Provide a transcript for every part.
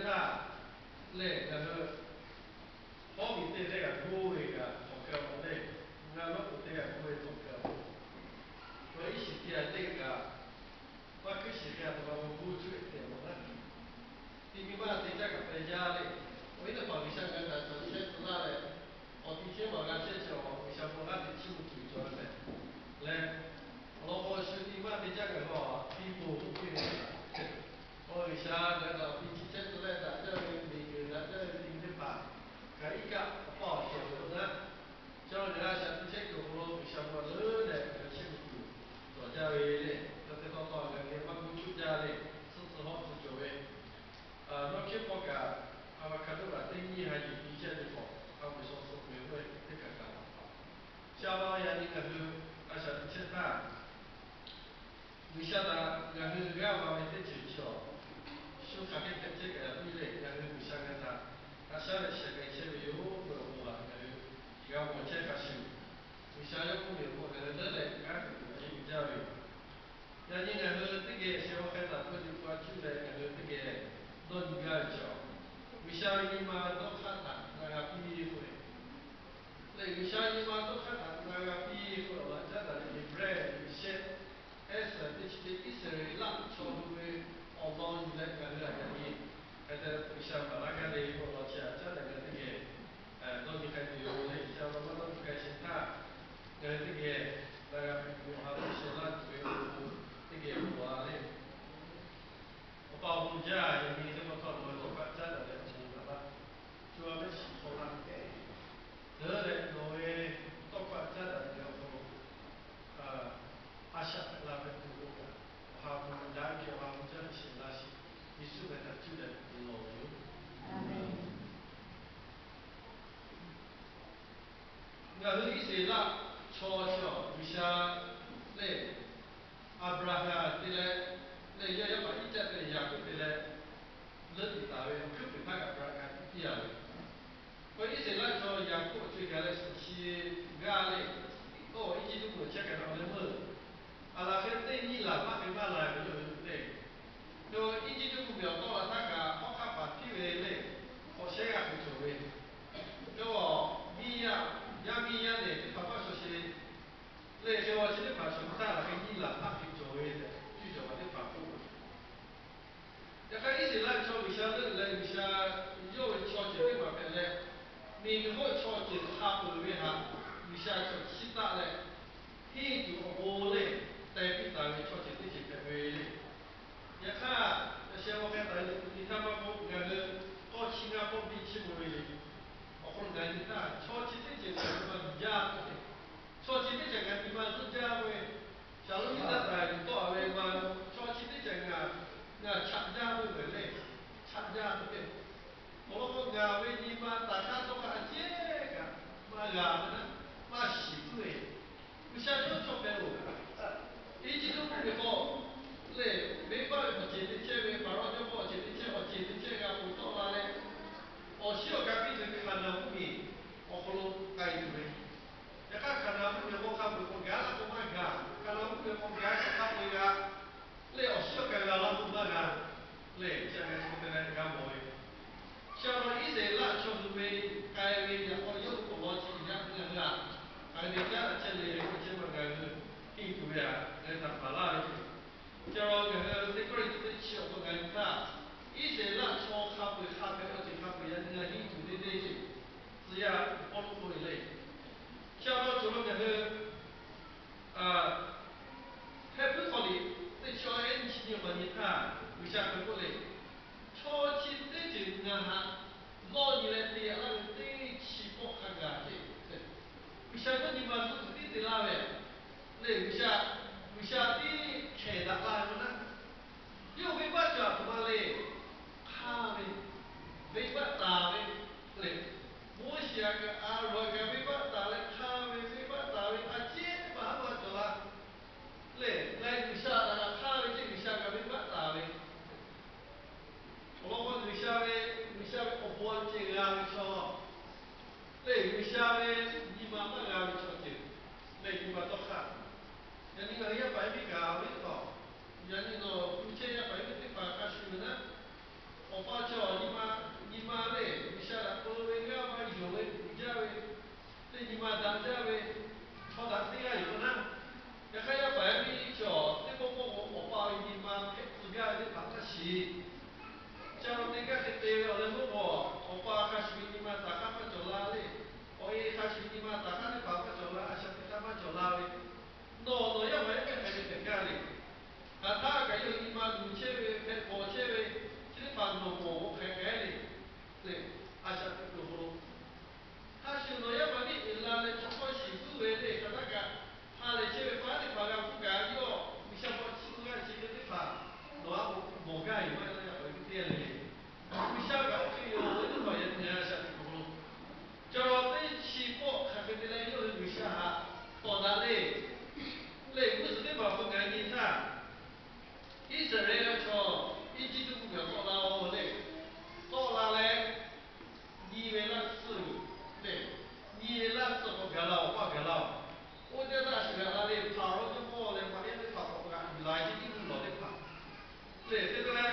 htaˇ lehˬ, ngaˬ hui hawˉ miˬ teˇ hk'e kaꞈ k'oˆ ve kaꞈ hk'awꞈ keu-a le. Ngaˬ lawˉ k'oˍ teˇ g'aˇ k'oˆ ve hk'awꞈ keu-a. Nawˬ iˉ shiˍ teˇ g'aˇ teˇ kaꞈ, maˇ hkuiˉ shiˍ hk'e a htoꞈ ma ve g'uˇ cuˇ e te awˬ laˇ. Ti mi maˇ te caˇ kaꞈ peh jaˇ le. Awˬ viˉ teˇ hpaˍ G'uiˬsha ngaˬ htaꞈ cawˬ chehˇ tcuh laˇ leh, awˬ ti chehˇ maˬ g'a chehˇ chi awˬ G'uiˬsha bon g'aˇ teꞈ chiˇ mvuh tuˬ cawˬ ve tehꞈ leh, awˬ lawn k'o shu ti maˇ te caˇ kaꞈ k'o, ti poˬ k'oˆ piˇ ve, G'uiˬsha ngaˬ hui htaꞈ awˬ ti chi chehˇ tcuh leh daꞈ jaˇ ve miˬguiˬ daꞈ jaˇ ve ti mi teˇ hpaˍ kaꞈ iˉ kaˆ awˬ paˇ awˬ cawˬ ve k'o naˉ, chaw ngaˬ hui a shaꞈ teꞈ chehˇ kuiˬ awˬ hk'aw lo G'uiˬsha bon leuˉ leh ngaˬ hui chehˇ kuiˬ cawˬ jaˇ ve le. Chaw te taw taw ngaˬ hui maˇ g'uˇ cuˇ jaˇ le. Suhˆ tcuh hawˉ tcuh cawˬ ve, nawˇ hkiˉ hpawˇ kaꞈ, a ma hka dawˇ kaꞈ teˇ nyiˇ ha yuˬ piˇ chehˇ ve k'awꞈ, a ma shaw suh peuˬ ve k'oˆ ve teˇ hkaˍ kaꞈ, sha ma yaꞈ nyi ngaˬ hui a shaꞈ teꞈ chehˇ htaˇ, G'uiˬsha htaꞈ ngaˬ hui g'aˇ va ve teˇ ceuˬ chi awˬ, shu hk'aˬ hk'e hpehꞈ chehˇ kaꞈ yaꞈ piˇ leh, ngaˬ hui G'uiˬsha ngaˬ htaꞈ a shaˉ leh shehˍ k'ai chehˇ ve yoˬ k'oˆ ve awˬ bon htaꞈ ngaˬ hui g'a mawˬ chehˇ hk'a shuˍ, G'uiˬsha yawˇ k'oˆ ve awˬ bon ngaˬ hui leuˉ leh g'aˇ hteꞈ tuˬ a yeˇ uiˍ jaˇ ve yoˬ. Yaꞈ nyi ngaˬ hui teˇ geh sheh g'aw hk'e htaꞈ peu tuˬ pa cuˇ leh ngaˬ hui teˇ geh dawˇ nyi gaˇ ve chaw, G'uiˬsha ve nyi ma dawˇ hk'aˇ htaꞈ na g'a piˇ k'oˆ ve, lehˬ G'uiˬsha nyi ma dawˇ hk'aˇ htaꞈ na g'a piˇ k'oˆ ve awˬ laꞈ caˉ daꞈ leh Heˍbrehˇ liꞈ shehˆ, Eˇsehˍ teˇ chi teˇ Iˉsaˍreˍlaˆ chaw hui ve awˬ lawn yuˬ leh ngaˬ hui a yaꞈ nyi hk'e te G'uiˬsha maˍ laˇ gaˇ ve awˬ lawn chi a caˉ daꞈ ngaˬ hui teˇ geh dawˇ nyi k'ai tuˬ yoˬ le. G'uiˬsha awˬ lawn maˇ dawˇ nyi k'ai sheˍ htaˇ, ngaˬ hui teˇ geh na g'a piˇ tuˬ ve awˬ ha hpu sheh laˇ tuˬ ve awˬ pon teˇ geh mawˬ a le. Awˬ pa awˬ bon jaˇ, yaꞈ nyi teˇ pawˆ htawˇ nawˬ ve tawˇ hkawˇ caˉ daꞈ leh awˬ bon naˍ laˇ, co ha mehˆ shiˍ hk'aw laˇ, leuˉ leh nawˬ ve tawˇ hkawˇ caˉ daꞈ leh awˬ hk'aw lo a shaꞈ teꞈ la hpehꞈ tuˬ k'o kaꞈ, awˬ ha hpu daꞈ ve awˬ ha hpu jaˇ ve shehˍ laˇ sheˍ. Yeˍsuˆ ve htaꞈ cuˇ leh te lawˬ ve yoˬ. Ngaˬ hui Iˉsaˍreˍlaˆ chaw chi awˬ G'uiˬsha lehˬ, Aˍbraˍhanˍ te leh, lehˬ yawˇ yaˇ paˍ Iˉcaˆ te leh Yaˍkoˆ te leh, leuˉ tiꞈ taˍ ve awˬ hkuiˉ puiˍ htaˇ kaꞈ Aˍbraˍhanˍ te piˇ a ve. K'o Iˉsaˍreˍlaˆ chaw Yaˍkoˆ co-e gaˬ leh suhˍ chi g'aˇ le, oˇ Eˇjiˇtuꞈ mvuhˇmiˬ chehˇ kaꞈ na leh meuˇ, a laˬ hk'e teˇ nyiˇ laˬ maˇ hk'e maˇ la ve yoˬ le. K'o Eˇjiˇtuꞈ mvuhˇmiˬ awˬ tawˆ la htaˇ kaꞈ hawˉ hk'aˆ paˍ htiˇ ve le, hk'awꞈ shehˉ g'a hk'e cawˬ ve. K'o miˇ yaˇ, yaˇ miˇ yaˇ lehˬ teˇ hpaˍ maˇ shawˍ sheˍ lehˬ, hk'e a chi teˇ hpaˍ shawˍ htaˇ laˬ hk'e nyiˇ laˬ maˇ hk'e cawˬ ve tehꞈ cuˇ cawˬ ve teˇ hpaˍ k'oˆ ve. Yaꞈ hk'aˇ Iˉsaˍreˍlaˆ chaw G'uiˬsha leuˆ leh G'uiˬsha yawˇ ve chaw ceuˬ teˇ hpaˍ hpehꞈ leh, miˬguiˬ hk'oˆ chaw ceuˬ hk'a peuˬ ve htaꞈ G'uiˬsha chaw chiˇ taˆ leh, henˇ tuˬ awˬ bon lehˬ teh piˇ taˍ ve chaw ceuˬ teˇ ceuˬ hpehꞈ ve le. Yaꞈ hk'aˇ, yaꞈ sheh g'aw hk'e taˍ ve tuˬ nyi htaˇ maˇ k'oˆ, ngaˬ hui k'awˇ chi ngaˇ k'awˇ biˇ chiˇ mvuh ve le. Awˬ hk'aw lo ngaˬ nyi htaˇ chaw chi teˇ ceuˬ ngaˬ nyi ma luˬ jaˇ ve, chaw chi teˇ ceuˬ ngaˬ nyi ma zuhˆ jaˇ ve, shaˍlonˍ nyiˇ daˇ taˍ yuˬ tawˆ ve ma, chaw chi teˇ ceuˬ ngaˬ, ngaˬ chaꞈ jaˇ ve le, chaꞈ jaˇ ve le. Awˬ lawn k'o ngaˬ ve nyi ma taˍ hk'aˇ tawˇ hk'aˇ a ciˉ kaꞈ maˇ g'a ve naˉ, maˇ shiˍ tuˬ ve, G'uiˬsha yawˇ chaw hpehꞈ-oˬ. Eˇjiˇtuꞈ mvuhˇmiˬ hk'aw lehˬ, venˇbaˆ ve awˬ ceˬ te chehˇ ve, Hpaˍrawˇ jawˇmawˇ awˬ ceˬ te chehˇ, awˬ ceˬ te chehˇ g'a ponˬ tawˆ la leh, awˬ shiˉ awˬ ka piˇ tuˬ ve Hkaˍnanˍ mvuhˇmiˬ awˬ hk'aw lo k'ai tuˬ ve. Yaꞈ hk'aˇ Hkaˍnanˍ mvuhˇmiˬ hk'aw hk'a peu-eˬ k'awꞈ gaˬ la k'o maˇ gaˬ. Hkaˍnanˍ mvuhˇmiˬ k'awꞈ gaˬ kaꞈ hk'a peu-eˬ g'a leh, awˬ shiˉ awˬ ka g'a la k'o maˇ g'a leh, chi a g'a chi hk'e te leh g'a mawˬ ve. Chi a law Iˉsaˍreˍlaˆ chaw hui ve k'ai ve yaꞈ k'aw yawˇ hui k'awꞈ law chi yaꞈ ngaˬ hui a, a ve caˉ daꞈ chehˇ le ve k'o chehˇ ma ngaˬ hui henˇ tuˬ ve a, ngaˬ hui htaꞈ paˍ laˇ ve. Chi a law ngaˬ hui teˇ hkawˇ le tuˬ teˇ chi awˬ hk'aw ngaˬ hui htaˇ, Iˉsaˍreˍlaˆ chaw hk'a peu-eˬ hk'a peu-eˬ awˬ ceuˬ hk'a peu-eˬ yaꞈ nyi ngaˬ henˇ tuˬ ve teˇ ceuˬ tcuh yaˇ Pawˇluꞈ k'oˆ ve le. Chi a law cawˬ law ngaˬ hui Hehˉ puiˉ hk'aw liꞈ teˇ chi awˬ ehˉ nyiˇ chi nyi awˬ pa nyi htaˇ G'uiˬsha hk'e k'oˆ le, chaw chi teˇ ceuˬ ngaˬ htaꞈ lawˇ nyi leh te yaꞈ laˇ ve teˇ chi pawˆ hk'a gaˬ ceˇ. G'uiˬsha yawˇ nyi ma zuhˆ tuˬ tiˉ te laˇ ve lehˬ, G'uiˬsha, G'uiˬsha tiˉ hkehˍ daꞈ la ve naˉ, yawˇ venˇbaˆ cawˬ a htoꞈ ma le. Hk'aˇ ve, venˇbaˆ taˍ ve lehˬ, Moˉseˍ kaꞈ Aˍronˍ kaꞈ venˇbaˆ taˍ leh hk'aˇ ve, venˇbaˆ taˍ ve a ciˉ maˇ haˉ maˇ cawˬ la lehˬ, ngaˬ hui G'uiˬsha htaꞈ kaꞈ hk'aˇ ve ceˇ, G'uiˬsha kaꞈ venˇbaˆ taˍ ve. Awˬ lawn k'o G'uiˬsha ve, G'uiˬsha ve awˬ bon a ceh g'a ve chaw lehˬ, G'uiˬsha ve nyi ma maˇ g'a ve chaw ceuˬ lehˬ, nyi ma dawˇ hk'aˇ. Yaꞈ nyi ngaˬ hui yaˇ paˍ yaˇ miˇ kaꞈ ve tawˍ, yaꞈ nyi nawˬ hpu chehˇ yaˇ paˍ yaˇ miˇ teˇ hpaˍ hk'a shuˍ ve naˉ, awˬ pa chaw awˬ nyi ma daꞈ jaˇ ve chaw htaꞈ teˇ g'aˇ yoˬ k'o naˉ, yaꞈ hk'aˇ yaˇ paˍ yaˇ miˇ chi awˬ teˇ pawˆ pawˆ k'o, Awˬ pa ve nyi ma hpehꞈ tcuh gaˇ ve teˇ hpaˍ hk'a shiˍ. Ca lo te gaˇ hk'e te ve awˬ leh meuˇ k'o, Awˬ pa hk'a shuˍ ve nyi ma taˍ hk'aˇ maˇ cawˬ la le. Awˬ e hk'a shuˍ ve nyi ma taˍ hk'aˇ teˇ hpaˍ maˇ cawˬ la, a shaꞈ teꞈ hk'aˇ maˇ cawˬ la ve, nawˬ nawˬ yaˇ paˍ yaˇ miˇ hk'aˬ hk'e te gaˇ le. Hk'aˬ htaˇ kaꞈ yawˇ hui nyi ma luˬ chehˇ ve, hpehꞈ bawˬ chehˇ ve, chi teˇ hpaˍ nawˬ mawˬ k'o hk'aˬ hk'e le. Le, a shaꞈ teꞈ kuiˬ awˬ hk'aw lo hk'a shuˍ nawˬ yaˇ paˍ miˇ uiˍ la leh chaw hkawˇ shiˍ puiˉ ve le, hk'aˬ htaˇ kaꞈ ha lehˬ chehˇ ve paˉ teˇ hpaˍ g'a hpuˇ kaꞈ yawˇ G'uiˬsha hk'aw chiˇ mvuh g'a chi hk'e teˇ hpaˍ nawˬ a k'o mawˬ gaˇ yoˬ maˇ heˆ laˇ, yaˇ paˍ yaˇ miˇ teˇ g'aˇ le le. G'uiˬsha kaꞈ oˇ hk'e yoˬ ve teˇ hpaˍ yaꞈ nyi a shaꞈ teꞈ kuiˬ awˬ hk'aw lo, ca lo teˇ chi pawˆ hk'aˬ hk'e te leh yawˇ hui G'uiˬsha htaꞈ tawˍ daꞈ le. Le, g'uˇ suhˍ teˇ hpaˍ hpu ngaˬ nyi htaˇ, Iˉsaˍreˍlaˆ chaw Eˇjiˇtuꞈ mvuhˇmiˬ awˬ tawˆ la-o le. Tawˆ la leh, nyi ve laˇ suhˍ le, nyi ve laˇ suhˍ k'awꞈ gaˬ la-oˬ, k'awꞈ gaˬ la-oˬ. Oˇ teˇ taˇ a shu g'aꞈ la le, Hpaˍrawˇ jawˇmawˇ lehˬ maꞈ yaˇ teˇ hpaˍ k'awꞈ g'aꞈ yuˬ la ve teˇ g'uˇ lawˬ teˇ hpaˍ le. Hk'e te leh,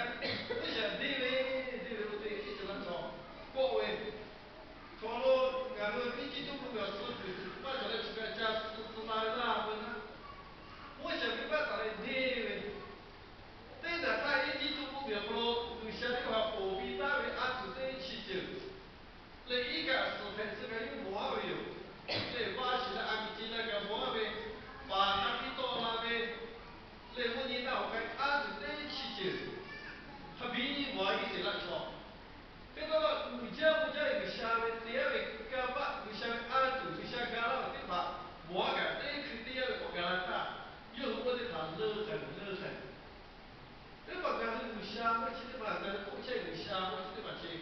Moˉseˍ deˇ ve, deˇ ve oˇ teˇ Iˉsaˍreˍlaˆ chaw kawˆ ve, chaw lo ngaˬ hui Eˇjiˇtuꞈ mvuhˇmiˬ awˬ suh kuiˬ tuˬ maˇ cawˬ leh chi kaꞈ ca suh tcuh la ve laˇ ve naˉ, Moˉseˍ venˇbaˆ taˍ leh deˇ ve, teˇ daꞈ htaˇ Eˇjiˇtuꞈ mvuhˇmiˬ awˬ hk'aw lo G'uiˬsha teˇ hpaˍ ponˬ piˇ taˉ ve a tuˬ teˇ chi ceuˬ le, iˉ kaˆ suhˍ hpehꞈ tcuh kaꞈ yawˇ mawˬ aˉ ve yoˬ. Le, vaˇ shiˍ leh a miˍ ce la kaꞈ mawˬ aˉ ve, paˍ hk'a piˇ tawˆ la ve, le, mvuhˇ nyi naˆ awˬ k'ai a tuˬ teˇ chi ceuˬ hk'a biˇ mawˬ a Iˉsaˍreˍlaˆ chaw. Hk'e te leh, uiˍ jaˇ mvuh jaˇ ve G'uiˬsha ve te yaˇ ve kanˇ paˆ, G'uiˬsha ve a tuˬ, G'uiˬsha ga laˇ ve teˇ hpaˍ mawˬ aˉ kaꞈ, teˇ hkui teˇ yanˇ ve k'awꞈ gaˬ la htaˇ, yawˇ hui oˇ teˇ hpaˍ leuˇ k'ai, leuˇ k'ai. Teˇ hpaˍ ngaˬ hui G'uiˬsha maˇ chi teˇ hpaˍ, ngaˬ hui k'oˆ chehˇ G'uiˬsha maˇ chi teˇ hpaˍ chi,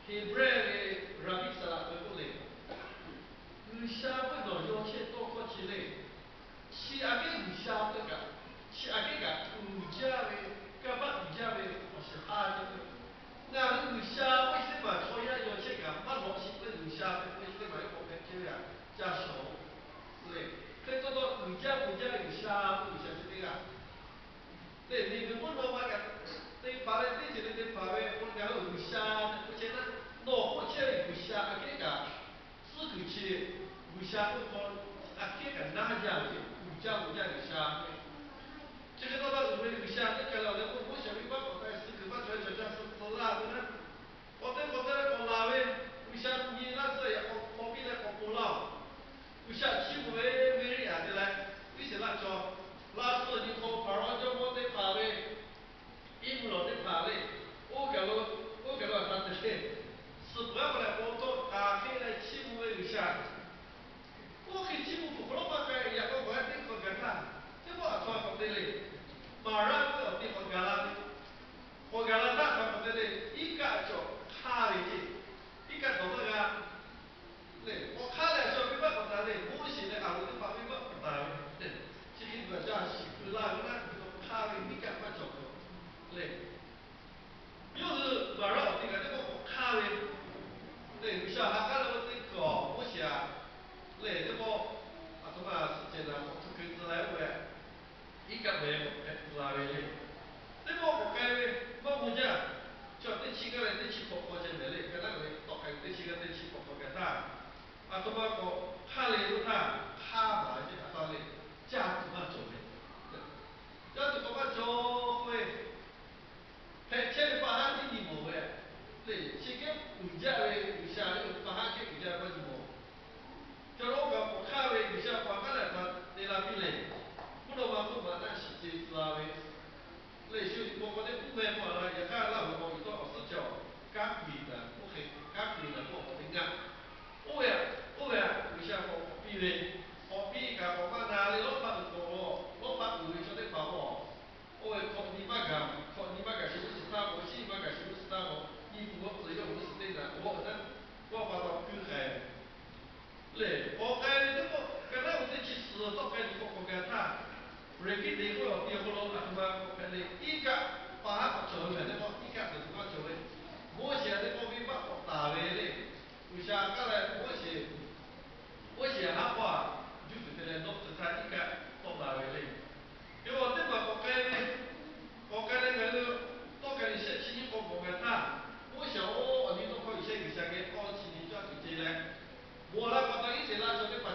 Heˍbrehˇ ve Raˍbiˆ Saˍlaꞈ k'oˆ le, G'uiˬsha k'oˆ ve nawˬ yaw chehˇ tawˇ hkawˇ chi le. Chi aꞈ kehˉ G'uiˬsha k'oˆ kaꞈ, chi aꞈ kehˉ kaꞈ uiˍ jaˇ ve, kanˇ paˆ uiˍ jaˇ ve awˬ shiˍ hk'aˇ jaˇ ve. Ngaˬ hui G'uiˬsha k'oˆ ve chi teˇ hpaˍ chaw yaˇ yaw chehˇ kaꞈ maˇ lawꞈ sheˍ k'oˆ ve G'uiˬsha k'oˆ ve chi teˇ hpaˍ yaˇ k'awꞈ hpehꞈ chehˇ ve aꞈ ca shawˍ le. Hk'e te leh uiˍ jaˇ mvuh jaˇ ve G'uiˬsha k'oˆ ve G'uiˬsha chi teˇ g'aˇ le, miˬguiˬ mvuhˇ naw ma kaꞈ te hpaˍ leh teˇ ceuˬ le te hpaˍ ve k'o, ngaˬ hui G'uiˬsha tehꞈ k'oˆ chehˇ naˉ, nawˬ k'oˆ chehˇ ve G'uiˬsha aꞈ kehˉ kaꞈ, tcuhˉ kuiˬ chi G'uiˬsha k'oˆ ve hk'aw aꞈ kehˉ kaꞈ naˇ jaˇ ve, uiˍ jaˇ mvuh jaˇ G'uiˬsha ve. Chi hk'e te leh uiˍ ve G'uiˬsha teˇ hk'e le awˬ leh k'o, Moˉseˍ venˇbaˆ k'awꞈ k'ai suh kuiˬ maˇ cawˬ ve cawˬ ca suh tcuh laˇ ve naˉ, k'awꞈ te k'awꞈ te leh k'awꞈ laˬ ve, G'uiˬsha nyi laˇ suhˍ yaꞈ k'aw hk'aw piˇ leh k'awꞈ ponˬ laˇ-oˬ. G'uiˬsha chiˇ mvuh ve Meˇriˆaꞈ te leh, Iˉsaˍreˍlaˆ chaw laˇ suhˍ nyi hk'aw Hpaˍrawˇ jawˇmawˇ teˇ hpaˍ ve iˉ mvuh lawˬ teˇ hpaˍ le, oˇ kaˬ lo, oˇ kaˬ lo aꞈ hk'a te le, suhˍ peuˬ aˉ pa leh k'o tawˇ hk'aˬ hk'e leh chiˇ mvuh ve G'uiˬsha oˇ hk'e chiˇ mvuh peuˬ hk'aw lo maˇ k'ai, yaꞈ k'aw k'awꞈ g'a teˇ hk'awꞈ gaˬ htaˇ, teˇ pawˆ aˬ htoꞈ ma k'awꞈ te le. Maˍraˆ k'oˆ ve awˬ te k'awꞈ gaˬ la ve, k'awꞈ gaˬ la htaˇ hk'aˬ k'awꞈ te le, iˉ kaˆ cawˬ hk'aˇ ve ceˇ, iˉ kaˆ dawˬ maˇ g'a le. K'awꞈ hk'aˇ leh a shaꞈ venˇbaˆ k'awꞈ taˍ le, Moˉseˍ leh Aˍronˍ teˇ hpaˍ venˇbaˆ k'awꞈ taˍ ve, chi hk'e tuˬ aꞈ ca shiˍ kuiˬ la ve naˉ, k'awꞈ hk'aˇ ve iˉ kaˆ maˇ cawˬ ve le. Yawˇ hui Maˍraˆ awˬ te kaꞈ teˇ pawˆ k'awꞈ hk'aˇ ve le, G'uiˬsha ha k'aˉ leh oˇ teˇ hkui awˬ Moˉseˍ aꞈ le, teˇ pawˆ aˬ htoꞈ ma suhˆ cehˬ naˬ k'awꞈ htu keu tcuh la oˇ ve, iˉ kaˆ mehˍ k'awꞈ hpehꞈ tcuh la ve le. Teˇ pawˆ k'awꞈ k'ai ve maˇ mvuh jaˇ. Chi teˇ chi g'aˇ leh teˇ chi hk'awꞈ hk'aw ceh mehˍ le, hk'e naˉ ve tawˆ k'ai ve teˇ chi g'aˇ teˇ chi hk'awꞈ hk'aw gaˬ htaˇ, aˬ htoꞈ ma k'awꞈ hk'aˇ le k'oˆ htaˇ, hk'aˇ maˍ ve teˇ hpaˍ taˇ le, caˇ tuˬ maˇ cawˬ ve, caˇ tuˬ k'awꞈ maˇ cawˬ k'oˆ ve, hpehꞈ chehˇ ve pa haˉ tiˉ nyi mawˬ ve le. Chi kehˉ uiˍ jaˇ ve G'uiˬsha le, pa haˉ kehˉ uiˍ jaˇ ve maˇ nyi mawˬ. Ca lo kaꞈ k'awꞈ hk'aˇ ve G'uiˬsha pa haˉ leh htaꞈ te la piˇ le. Mvuhˇ naw ma k'oˆ maˍ taˇ shiˍ ce tcuh la ve le. Shu tiꞈ paw k'aw teˇ puiˉ meh maˇ la, yaꞈ hk'aˇ laˇ ve k'aw iˍ tawˇ awˬ suhˉ cawˬ, kanˉ kuiˬ naˍ k'oˆ hk'e, kanˉ kuiˬ naˍ k'oˆ k'awꞈ te ngaˇ. Oˇ ve aꞈ, oˇ ve aꞈ G'uiˬsha k'awꞈ k'awꞈ piˇ ve, k'awꞈ piˇ kaꞈ k'awꞈ maˇ na le, lawˉ paˆ uiˍ k'awꞈ, lawˉ paˆ uiˍ ve chaw teˇ hpaˍ k'o, oˇ ve hk'awꞈ nyi maˇ gaˬ, hk'awꞈ nyi maˇ gaˬ sheˍ g'uˇ suhˍ htaˇ k'o, shiˉ nyi maˇ gaˬ sheˍ g'uˇ suhˍ htaˇ k'o, nyi tuˬ g'awˇ tcuh yawˇ g'uˇ suhˍ teˇ naꞈ g'awˇ ve naˉ, g'awˇ pa taw kuiˇ k'ai ve le. K'awꞈ k'ai ve teˇ pawˆ ka naˉ ve teˇ chi suhˍ tawˆ k'ai tuˬ k'awꞈ k'awꞈ gaˬ htaˇ, Reˍkiˆ te k'oˆ ve awˬ ti awˬ hk'aw lo aˬ htoꞈ ma k'awꞈ hpehꞈ le, iˉ kaˆ pa haˉ k'awꞈ cawˬ ve mehˍ teˇ pawˆ iˉ kaˆ tuˬ tuˬ maˇ cawˬ ve, Moˉseˍ teˇ pawˆ venˇbaˆ k'awꞈ taˍ ve le. G'uiˬsha k'aˉ leh Moˉseˍ, Moˉseˍ haˉ pawˇ juˇ tuˬ te leh dawˇ tcuh htaˇ iˉ kaˆ tawˆ la ve le. Hk'e awˬ teˇ maˬ k'awꞈ k'ai ve, k'awꞈ k'ai leh ngaˬ hui tawˆ k'ai ve shehˆ chi nyiˇ k'awꞈ k'awꞈ gaˬ htaˇ, Moˉseˍ oˇ awˬ nyi tawˇ hkawˇ G'uiˬsha geh k'awˇ chi nyi caˇ tuˬ ce leh, bon laˇ pa taw Iˉsaˍreˍlaˆ chaw teˇ hpaˍ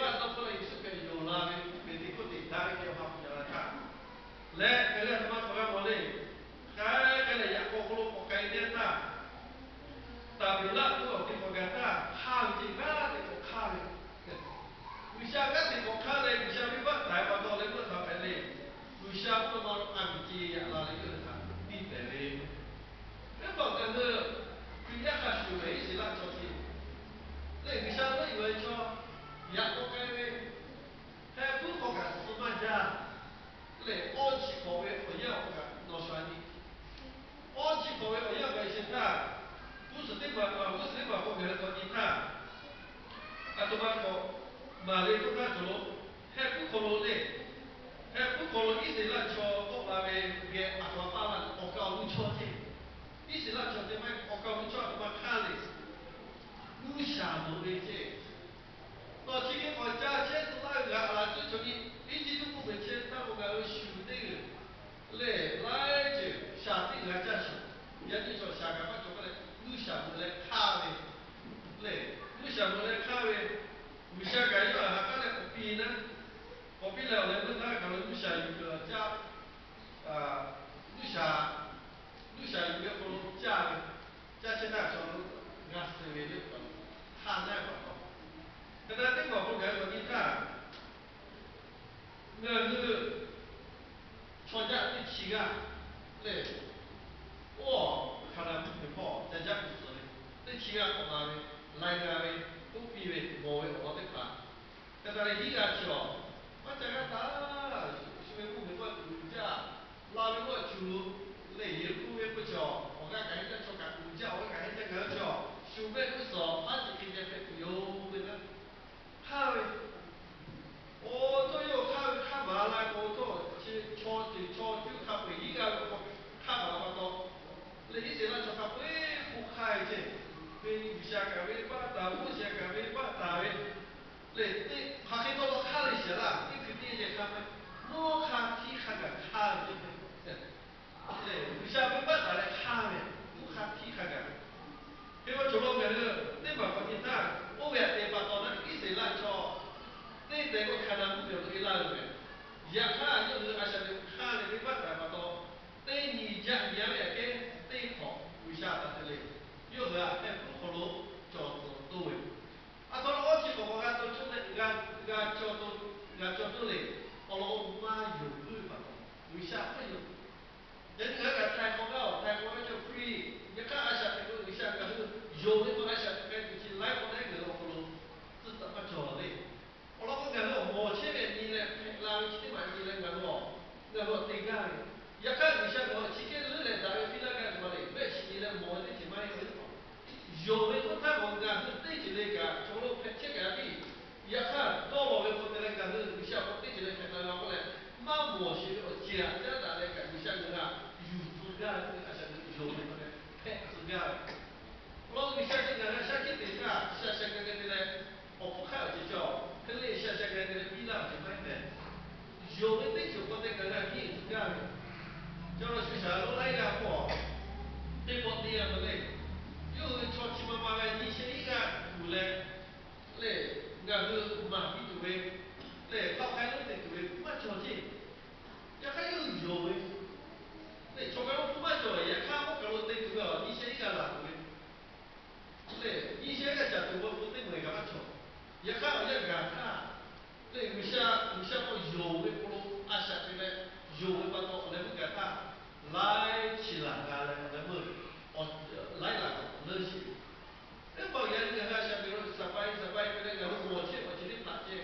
Yaꞈ nyi hk'aw lo Yeˍsuˆ Hkriꞈ yonˍ la ve Hkriꞈ teˇ hk'oˆ teꞈ daꞈ ve kehˬ awˬ ha hpu yaꞈ la htaˇ leh, ngaˬ hui a htoꞈ ma k'awꞈ g'a mawˬ le. Hk'a hk'e leh yaꞈ k'aw hk'aw lo k'awꞈ k'ai teˇ htaˇ, Taˍbeˍlaˆ k'oˆ ve awˬ teˇ hpaˍ gaˬ htaˇ hk'aˇ ve ceˇ, g'aˇ teꞈ k'awꞈ hk'aˇ ve. G'uiˬsha g'aˇ teꞈ k'awꞈ hk'aˇ leh G'uiˬsha venˇbaˆ taˍ ve pa taw leh meuˇ htaꞈ hpehꞈ le. G'uiˬsha k'oˆ ve ma lo a miˍ ce yaꞈ la leh yawˇ hui htaꞈ tiˇ pehˍ ve. Teˇ hpaˍ ngaˬ hui Hkriꞈ yaˇ hk'a shuˍ ve Iˉsaˍreˍlaˆ chaw ceˇ lehˬ, G'uiˬsha leuˆ yuˬ ve chaw yaꞈ k'aw k'ai ve, heh puiˉ hk'aw kaꞈ suh maˇ jaˇ lehˬ, awˇ chi hk'awꞈ ve awˬ yanˇ awˬ kaꞈ nawˬ sha nyi. Awˇ chi hk'awꞈ ve awˬ yanˇ awˬ kaꞈ e sheˍ htaˇ, g'uˇ suhˍ teˇ maˬ, g'uˇ suhˍ teˇ maˬ k'awꞈ gaˬ ve k'awꞈ nyi htaˇ, a htoꞈ ma k'awꞈ maˍ le k'oˆ htaˇ, cawˬ lo heh puiˉ hk'aw lo le, heh puiˉ hk'aw lo Iˉsaˍreˍlaˆ chaw tawˆ la ve geh a htoꞈ ma paˇ la, awˬ kaˍ awˬ nu chaw ceˇ. Iˉsaˍreˍlaˆ chaw ceˇ maˇ heˆ, awˬ kaˍ awˬ nu chaw a htoꞈ ma hk'aˇ le. G'uˇ shaˍ loꞈ ve ceˇ. Nawˬ chi hk'e k'awꞈ ca chehˇ tcuh laˇ ve g'a a la cuˇ cawˬ nyi, Eˇjiˇtuꞈ mvuhˇ miˬ chehˇ htaˇ k'o ngaˬ hui shuˍ teˇ g'uiˬ lehˬ, laiˉ ceuˬ shaˍ teˇ g'aˇ caˇ shuˍ. Yaꞈ nyi chaw shaˍ kaꞈ maˇ cawˬ k'oˆ leh, g'uˇ shaˍ meuꞈ leh hk'aˇ ve lehˬ, g'uˇ shaˍ meuꞈ leh hk'aˇ ve, G'uiˬsha kaꞈ yawˇ htaꞈ ha k'aˉ leh k'awꞈ piˇ naˉ, k'awꞈ piˇ leh awˬ leh meuˇ htaˇ kaꞈ lo g'uˇ shaˍ yuˬ kuiˬ caˇ, g'uˇ shaˍ, g'uˇ shaˍ yuˬ ve awˬ hk'aw lo caˇ ve, caˇ chehˇ htaˇ chaw lo g'a suh ve le, hk'aˇ naˆ pa taw. Hk'e te teˇ maˬ awˬ hk'aw gaˬ ve k'awꞈ nyi htaˇ, ngaˬ hui chaw jaˇ teˇ chi g'aˇ lehˬ, oˇ Hkaˍnanˍ mvuhˇ miˬ hpawˇ ca jaˇ kuiˬ suh ve, teˇ chi g'aˇ k'awꞈ la ve, lai g'a ve, k'oˆ piˇ ve, mawˬ ve awˬ lawn teˇ hpaˍ hk'e te leh hiˉ g'a chi awˬ, maˇ ca g'aˇ taˍ, shu ve mvuhˇ miˬ hpawˇ uiˍ jaˇ, la ve oˇ a cuˬ lehˬ, Yeˍriˆhkoˇ ve k'oˆ chi awˬ, awˬ g'aˇ kaꞈ hehnˇ jaˇ, chaw kaꞈ uiˍ jaˇ, awˬ g'aˇ kaꞈ hehnˇ jaˇ ngaˬ hui chi awˬ, shu mehˆ g'uˇ suhˍ maˇ ci hk'e ceh hpehꞈ tuˬ yoˬ ve naˉ, hk'aˇ ve awˬ to yawˇ hk'aˇ ve hk'aˇ maˍ la k'o, awˬ to chi chaw ceuˬ chaw cuˇ hk'a peu-eˬ hiˉ g'a ve awˬ hk'aw hk'aˇ maˍ la pa taw, lehˬ Iˉsaˍreˍlaˆ chaw hk'a peu-eˬ hk'oˆ hk'aˇ ve ceˇ, ve G'uiˬsha kaꞈ ve baˆ taˍ, Moˉseˍ kaꞈ ve baˆ taˍ ve, lehˬ teˇ hk'aˬ hk'e tawˇ tawˇ hk'aˇ ve shehˍ laˇ, teˇ hkui teˇ yehˬ hk'aˇ maˇ heˆ, mvuhˇ hk'a htiˇ hk'a gaˬ hk'aˇ ve ceˇ. Lehˬ G'uiˬsha ve baˆ taˍ leh hk'aˇ ve, mvuhˇ hk'a htiˇ hk'a gaˬ ve. Hk'e k'o cawˬ lo ngaˬ hui teˇ maˬ k'awꞈ nyi htaˇ, oˇ ve htaꞈ te pa taw naˉ Iˉsaˍreˍlaˆ chaw teˇ tehꞈ k'o Hkaˍnanˍ mvuhˇ miˬ awˬ hk'aw lo e laˇ ve meh. Yaꞈ hk'aˇ yawˇ hui a shaꞈ teꞈ hk'aˇ leh venˇbaˆ taˍ pa taw, teˇ nyi jaˆ nyi a ve yaꞈ kehˉ teˇ hk'awꞈ G'uiˬsha htaꞈ te le. Yawˇ hui a heh puiˉ hk'aw lo cawˬ tcuhˍ toˇ ve, a htoꞈ ma awˇ chi hk'awꞈ k'awꞈ g'a cawˬ toˇ le, g'a cawˬ toˇ le. Awˬ lawn k'o maˇ yonˍ puiˉ ve pa taw, G'uiˬsha maˇ yonˍ. Yaꞈ nyi ngaˬ hui kaꞈ htaiˍ hk'awꞈ g'a-oˬ, htaiˍ hk'awꞈ g'a cawˬ hk'e, yaꞈ hk'aˇ a shaꞈ teꞈ k'o G'uiˬsha ngaˬ hui yonˍ ve pa a shaꞈ teꞈ k'ai tuˬ chi laiˉ k'awꞈ laiˉ g'uiˬ awˬ hk'aw lo tcuhˉ taˍ maˇ cawˬ le. Awˬ lawn k'o ngaˬ hui awˬ mawˬ chehˇ ve nyi leh hpehꞈ la ve chi teˇ maˬ nyi leh ngaˬ hui awˬ, ngaˬ hui awˬ te gaˇ ve. Yaꞈ hk'aˇ G'uiˬsha ngaˬ hui chi hk'e leuˉ leh daꞈ ve piˇ laˇ gaˇ ve pa lehˬ, mehˆ shiˍ nyi leh mawˬ ve teˇ ceuˬ maˇ heˆ ve pa. Yonˍ ve k'oˆ htaˇ k'o ngaˬ hui teˇ ceuˬ le kaꞈ chaw lo hpehꞈ chehˇ kaꞈ piˇ. Yaꞈ hk'aˇ dawˇ law ve k'o te leh ngaˬ hui G'uiˬsha k'awꞈ teˇ ceuˬ le hpehꞈ la ve k'oˆ leh, maˇ mawˬ sheˍ ve awˬ ceuˬ htaꞈ caˉ daꞈ leh kaꞈ G'uiˬsha ngaˬ hui htaꞈ yuˬ tcuh gaˇ ve k'oˆ ve a shaꞈ teꞈ yonˍ ve pa lehˬ hpehꞈ tcuh gaˇ ve. Awˬ lawn G'uiˬsha chi ngaˬ hui a shaˉ hkiˆ teꞈ htaˇ shaˍ shaˍ g'a g'a te leh, awˬ hpfuhˇ hk'aˆ awˬ ceuˬ cawˬ hk'e le shaˍ shaˍ g'a g'a te leh piˇ laˇ awˬ ceuˬ maˇ heˆ meh. Yonˍ ve teˇ ceuˬ k'awꞈ te ngaˬ hui a piˇ tcuh gaˇ ve. Ca law shu shaˍ lonˉ laiˉ g'aˇ k'o, teˇ pawˆ teˇ yanˇ ma le, yawˇ hui chaw chi ma ma g'a nyi sheh iˉ g'aˇ tuˬ leh, lehˬ ngaˬ hui maˍ piˇ tuˬ ve, lehˬ hk'aw hk'ai lonˉ te tuˬ ve maˇ cawˬ ceˇ. Yaꞈ hk'aˇ yawˇ hui yonˍ ve, lehˬ chaw kaˬ lo hpu maˇ cawˬ, yaꞈ hk'aˇ k'oˆ kaˬ lo te tuˬ ve a nyi sheh iˉ g'aˇ laˬ tuˬ ve lehˬ, nyi sheh g'a caˍ tuˬ ve awˬ hk'aw teˇ maˬ kaꞈ maˇ cawˬ. Yaꞈ hk'aˇ awˬ yanˇ gaˬ htaˇ, lehˬ G'uiˬsha, G'uiˬsha k'awꞈ yonˍ ve k'o lo a shaꞈ teꞈ leh, yonˍ ve pa taw awˬ leh meuˇ gaˬ htaˇ, laiˉ chi laˬ g'a leh awˬ leh meuˇ, laiˉ laˬ leuˉ sheˍ. Teˇ hpaˍ yaꞈ nyi ngaˬ hui a shaꞈ teꞈ lo saˍ pai saˍ pai te leh ngaˬ hui mawˬ chehˇ awˬ ceuˬ teˇ hpaˍ ceh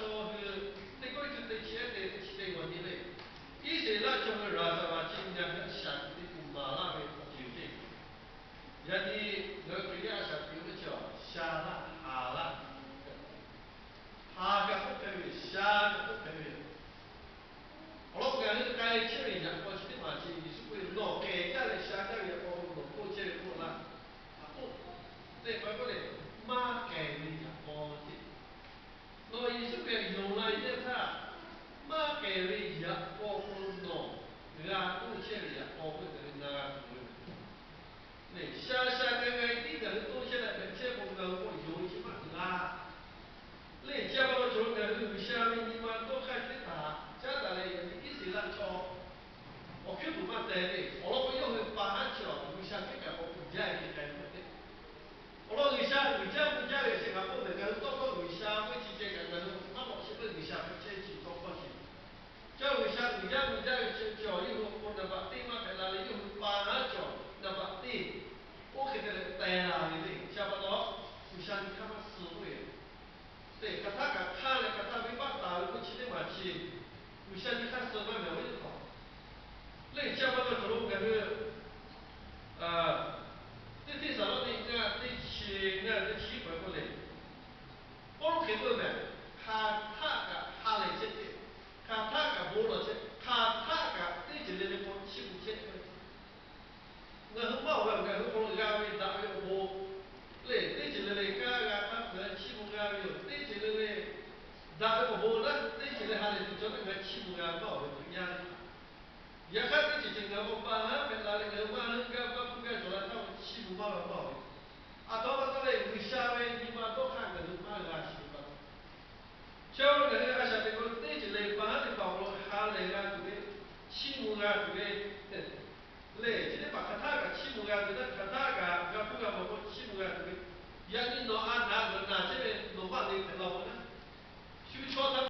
chaw hui teˇ kawˆ iˉ tuˬ te chi ehˉ te teˇ chi te g'aw nyi le. Iˉsaˍreˍlaˆ chaw hui Laˍzaˍruˆ chi ngaˬ hui a shaꞈ teꞈ tuˬ maˍ laˇ ve awˬ ceuˬ ceˇ. Yaꞈ nyi ngaˬ hui Hkriꞈ yaˇ a shaꞈ teꞈ ve teˇ chi sha laˇ haˍ laˇ, haˍ kaꞈ k'oˆ hpehꞈ ve, sha kaꞈ k'oˆ hpehꞈ ve. Awˬ lawn k'o, ngaˬ hui k'ai chehˇ ve yaꞈ k'aw chi teˇ maˬ chi Yeˍsuˆ k'oˆ ve, nawˬ k'ehˬ jaˇ ve sha jaˇ ve yaꞈ k'aw lo nawˬ k'oˆ chehˇ ve k'oˆ laˇ. Aꞈ k'oˆ, teˇ hk'a k'oˆ le, maˇ k'ehˬ ve yaꞈ k'aw ceˇ. Nawˬ Yeˍsuˆ Hkriꞈ yonˍ la ve teˇ htaˇ, maˇ k'ehˬ ve yaꞈ k'aw lo nawˬ g'a k'oˆ chehˇ ve yaꞈ k'aw k'oˆ ve ngaˬ g'a tuˬ ve le. Sha sha ngaˬ hui tiˉ ngaˬ hui toˇ chehˇ leh hpehꞈ chehˇ k'o, ngaˬ hui k'o yonˍ ve chi maˇ g'a. Lehˬ, chi pa taw cawˬ lo ngaˬ hui G'uiˬsha ve nyi ma dawˇ hk'aˇ chi teˇ hpaˍ caˉ taˍ leh, yaꞈ nyi Iˉsaˍreˍlaˆ chaw awˬ hkuiˉ puiˍ maˇ teh ve, awˬ lawn k'o yawˇ hui pa haˉ chi awˬ G'uiˬsha hkiˉ kaꞈ k'awꞈ uiˍ jaˇ ve hk'e k'ai ve teˇ. Awˬ lawn G'uiˬsha uiˍ jaˇ mvuh jaˇ ve chi kaꞈ k'oˆ ve, ngaˬ hui tawˇ hkawˇ G'uiˬsha ve chi ceh kaꞈ ngaˬ hui maˇ k'awꞈ chi ve G'uiˬsha hpehꞈ chehˇ chi tawˇ hkawˇ chi. Chi G'uiˬsha uiˍ jaˇ mvuh jaˇ ve chi cawˬ yawˇ hui k'o naˍ baꞈ teˇ maˇ hpehꞈ la leh, yawˇ hui pa haˉ cawˬ naˍ baꞈ teˇ oˇ hk'e te leh teh la ve le. Chi pa taw G'uiˬsha nyi hk'aˇ maˇ suh k'oˆ ve, teˇ hk'aˬ htaˇ kaꞈ hk'aˇ leh hk'aˬ htaˇ venˇbaˆ taˍ ve k'oˆ chi teˇ maˬ chi G'uiˬsha nyi hk'aˇ suh maˇ mehˍ ve teˇ hpaˍ. Lehˬ, chi pa taw cawˬ lo ngaˬ hui